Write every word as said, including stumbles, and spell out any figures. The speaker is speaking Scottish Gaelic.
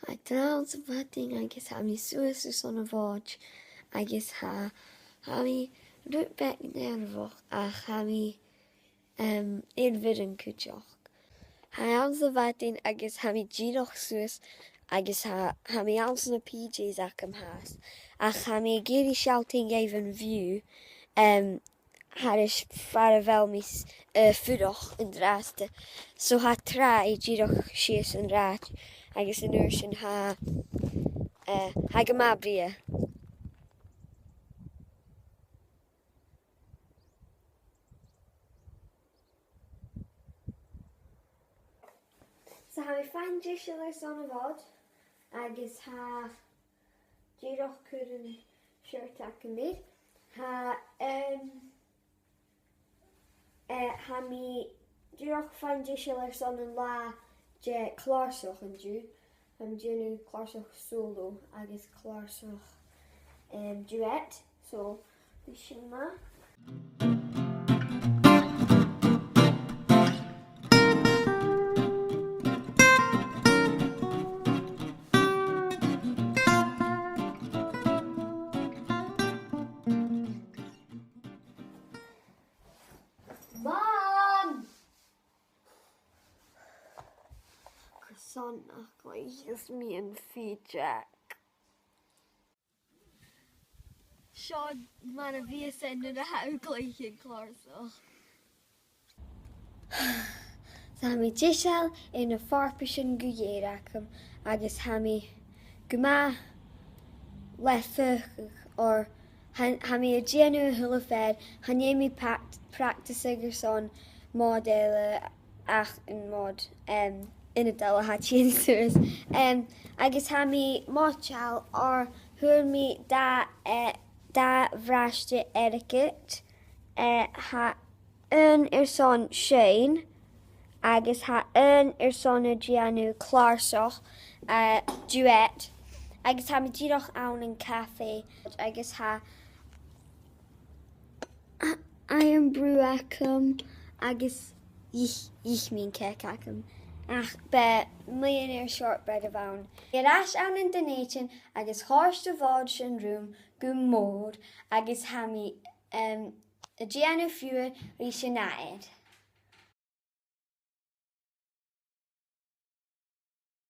Tha mi anns a' mhadainn agus tha mi suas airson a' Mhòid agus tha, tha mi rud beag nearbhach ach tha mi, em, air bhioran cuideachd. Tha mi anns a' mhadainn agus tha mi dìreach suas agus tha, tha mi anns na P Js agam fhathast. Ach tha mi ag iarraidh sealltainn dhuibh an view, em, thairis far a bheil mi s-, a' fuireach an-dràsta. So tha tràigh dìreach sìos an rathad agus an uair sin tha, eh, tha e gu math brèagha. So tha mi a' faighinn deiseil airson a' Mhòid agus tha dìreach cur an t-shirt agam air. Tha, em, eh, tha mi dìreach a' faighinn deiseil airson an latha de chlàrsach an-diugh. Tha mi a' dèanamh clàrsach solo agus clàrsach, em, duet. So, bidh sin math. Mum! Carson nach cluicheas mi am fìdeag? Seo mar a bhios e nuair a tha thu a' cluich an clàrsach. Tha mi deiseil air na farpaisean gu lèir agam agus tha mi gu math le feuchainn oir tha, tha mi a' dèanamh a h-uile fear, chan eil mi prac-, practiceadh airson Mòd eile ach am Mòd, em, ionadail a tha a' tighinn suas. Em, agus tha mi moiteil oir fhuair mi dà, eh, dà bhràiste airgid, eh, tha aon airson seinn, agus tha aon airson a' dèanamh clàrsach, eh, duet, agus tha mi dìreach ann an cafaidh, agus tha Irn-Bru agam agus dh'ith, dh'ith mi an cèic agam. Ach b' e millionaire shortbread a bh' ann. Air ais ann an Dùn Èideann agus chòrd a' Mhòd sin rium gu mòr agus tha mi, em, a' dèanamh fiughair ris an ath fhear.